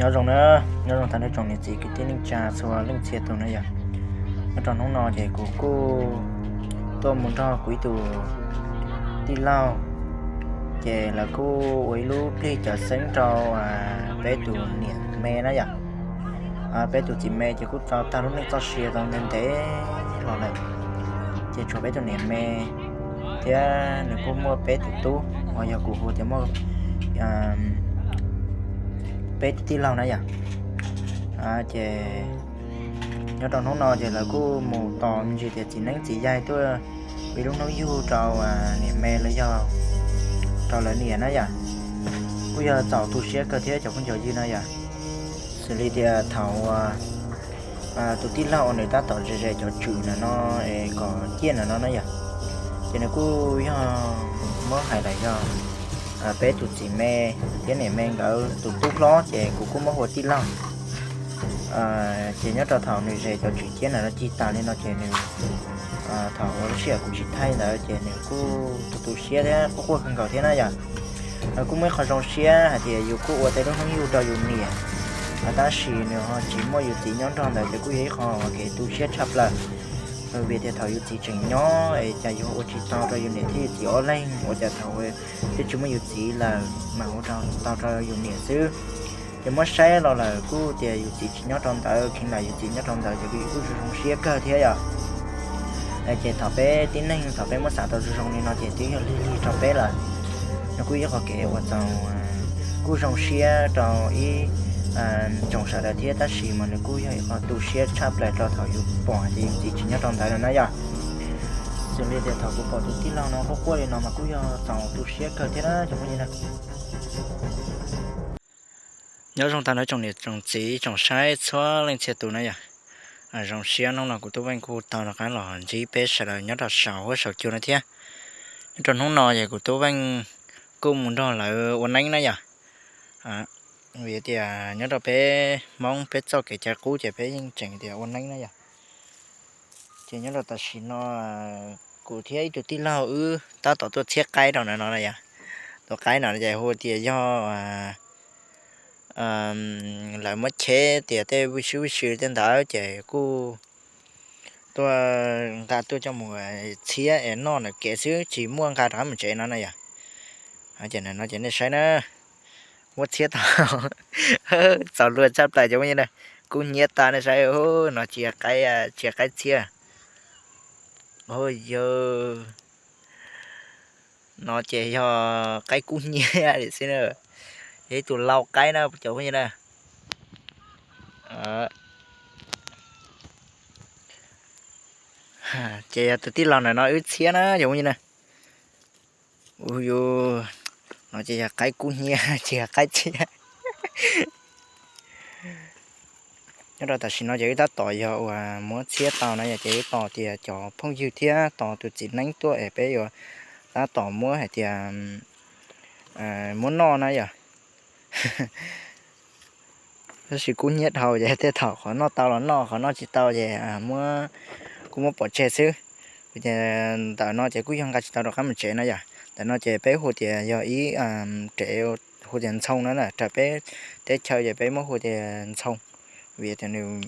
Nyob zoo na, nyob zoo tag nrho tsoom niam txiv kwv tij neej tsa txhua leej txhia tus na yom. Nyob rau hnub no ces kuv kuj tuaj mus nrog kuv ib tus tij laug, ces lawv kuj ua ib lub plig cawv xeeb rau peb tus niam me na yom. Peb tus txiv me ces kuj tau tag lub neej txoj sia tau ntev ntev los lawm, ces tshuav peb tus niam me thiab nws kuj muaj peb tus tub uas yog kuv hu tias muaj peb tus tij laug na yom. Ces nyob rau hnub no ces lawv kuj mus tos me ntsis tias txiv neeb txiv yaig tuaj ua ib lub hnub yug rau niam me los yog rau lawv niam na yom. Kuj yog txaus tu siab kawg thiab cov phooj ywg na yom. Xws li tias thaum tus tij laug uas nws tab tom ze ze cov tswm ntawm no es kom ciaj ntawm no na yom, ces nws kuj yog muab hais lawm yog peb tus txiv me thiab niam me nkawd tus tub hlob ces kuv kuj muab hu ua tij laug. Ces nyob rau thaum nws ze cov tswm ciab ntawm no cig tas li no ces nws, thaum ua lub sij hawm kuv tsis thaij ntawd ces nws kuj tu tu siab thiab quaj quaj kawg nkaus thiab na yom. Nws kuj muaj ib qho zoo siab hais tias yus kuj ua tau lub hnub yug rau yus niam, tab sis nws ho tsis muaj yus txiv nyob nrog ntawd ces kuj yog ib qho kev tu siab tshaj plaws. Vim tias thaum yus txiv tseem nyob es cas yus ua tsis tau rau yus niam thiab yus txiv ob leeg, ua cas thaum twb tsis muaj yus txiv lawm mas ua tau rau yus niam xwb. Ces muab saib los lawm kuj tias yus txiv tsis nyob rau ntawd, kheev lam yus txiv nyob rau ntawd ces kuj zoo zoo siab kawg thiab yom. Ces thaum peb tib neeg thaum peb muab xav tau zoo zoo li no ces twb yog lig lig rau peb lawm. Nws kuj ib qho kev ua txaus kuj zoo siab rau ib tsoom sawv daws thiab, tab sis mas nws kuj yog ib qho tu siab tshaj plaws rau thaum yus pom hais tias yus txiv tsis nyob rau ntawd lawm na yom. Xws li tias thaum kuv pom tus tij laug no quaj quaj li no mas kuj yog txaus tu siab kawg thiab na cov phooj ywg na. Nyob zoo tag nrho tsoom niam tsoom txiv tsoom saib txhua leej txhia tus na yom. Zoo siab hnub no kuv Tub Veej kuj tau rov qab los ntsib peb sawv daws nyob rau saum huab saum cua no thiab. Nyob rau hnub no ces kuv Tub Veej kuj mus nrog lawv ua neeb na yom. Vim tias nyob rau peb Hmoob peb txoj kev cai qub ces peb yeej tseem tias ua neeb na yom. Ces nyob rau tam sim no kuv thiab ib tug tij laug wb tab tom tuaj txhiab qaib rau ntawm no na yom. Tus qaib no ces hu tias yog lawv muab cheb tias tej vij sub vij sw tej ntawd ces kuj tuaj nqa tuaj coj mus txhiab es noj ntawm kev xwb tsis muaj nqa rov qab mus tsev no na yom. Ces ntawm no ces nej saib na, muab txhiab tau txaus luag tshaj plaws cov phooj ywg na, kub hnyiab tas nej saib, no tsis yog qaib, tsis yog qaib txhiab. Yog, no ces yog qaib kub hnyiab li xwb na, yog ib tug lau qaib na cov phooj ywg na. Ces yog tus tij laug ntawm no wb txhiab na cov phooj ywg na. Ua yus, no ces yog qaib kub hnyiab tsis yog qaib txhiab. Nyob rau tam sim no ces wb tab tom yog uas muab txhiab tau na yom, ces wb tos tias cov phooj ywg thiab tos tus txiv neeb tuaj es peb yuav tab tom muab hais tias muab noj na yom. Tab sis kub hnyiab dhau ces tej thaum qhov noj tau los noj, qhov noj tsis tau ces kuj muab pov tseg xwb. Ces ntawm no ces kuj yog nqa tsis tau rov qab mus tsev na yom. Ntawm no ces peb hu tias yog ib rev hu tias ntxhoo na, raws peb teb chaws ces peb muab hu tias ntxhoo, vim tias nws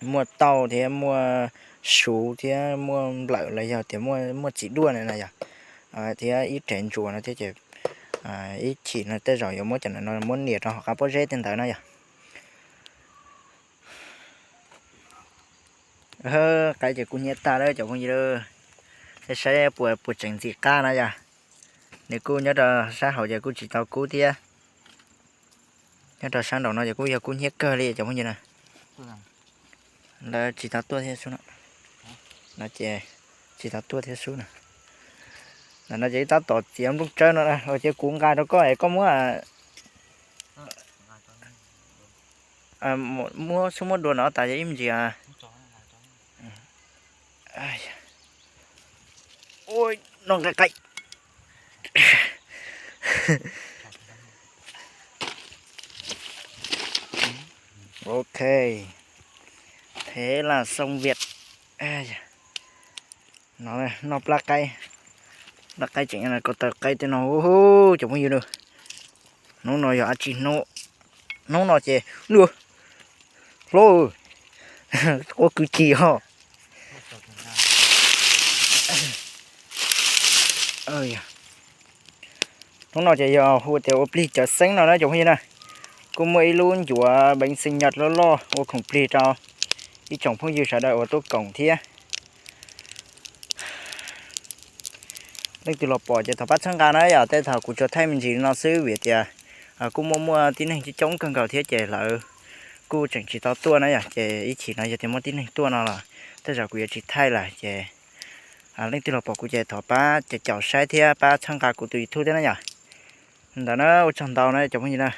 muaj tauj thiab muaj suv thiab muaj nplawm los yog tias muaj txiv duaj na yom, thiab ib rev ntsuas no thiab ces ib chim no tej zaum yuav muab cov no muab nias rau hauv qab pob zeb tej ntawd na yom. Qaib ces kub hnyiab tag lawm cov phooj ywg, nej saib puas, puas tseem ntxim qab na yom. Nws kuj nyob rau sab hauv ces kuj tsis tau kub thiab. Nyob rau sab nraum no ces kuj yog kub hnyiab kawg li cov phooj ywg na. Lawv tsis tau tuaj thiab xwb no. No ces tsis tau tuaj thiab xwb no. Ntawm no ces ib tab tom txiav nplooj tsawb no, ces kuv nqa rau koj es koj muab, muab xub muab dua no tas yog ib me ntsis. Ua no nqa qaib. Ok, thế là xong việc. No, noj plab qaib, plab qaib tseem ko taw qaib tej no, cov phooj ywg na. Hnub no yog dab tsi hnub? Hnub no ces nws hlob, ua kwv ci os. Hnub no ces yog hu tias ua plig cawv xeeb no na cov phooj ywg na. Kuj muaj ib lub ncuav peev xwm nyaj loj loj ua khoom plig rau ib tsoom phooj ywg sawv daws uas tuaj koom thiab. Leej twg los pom ces thov pab txhawb nqa na yom. Tej thaum kuv tsuas thaij me ntsis no xwb vim tias kuj muaj muaj tib neeg coob coob kawg nkaus thiab ces lawv kuj tseem tsis tau tuaj na yom. Ces ib chim no yog tias muaj tib neeg tuaj no los tej zaum kuv yuav tsis thaij lawm ces leej twg los pom kuv ces thov pab caum caum saib thiab pab txhawb nqa kuv tus YouTube thiab na yom. Ntawd na, ua tsaug ntau na cov phooj ywg na.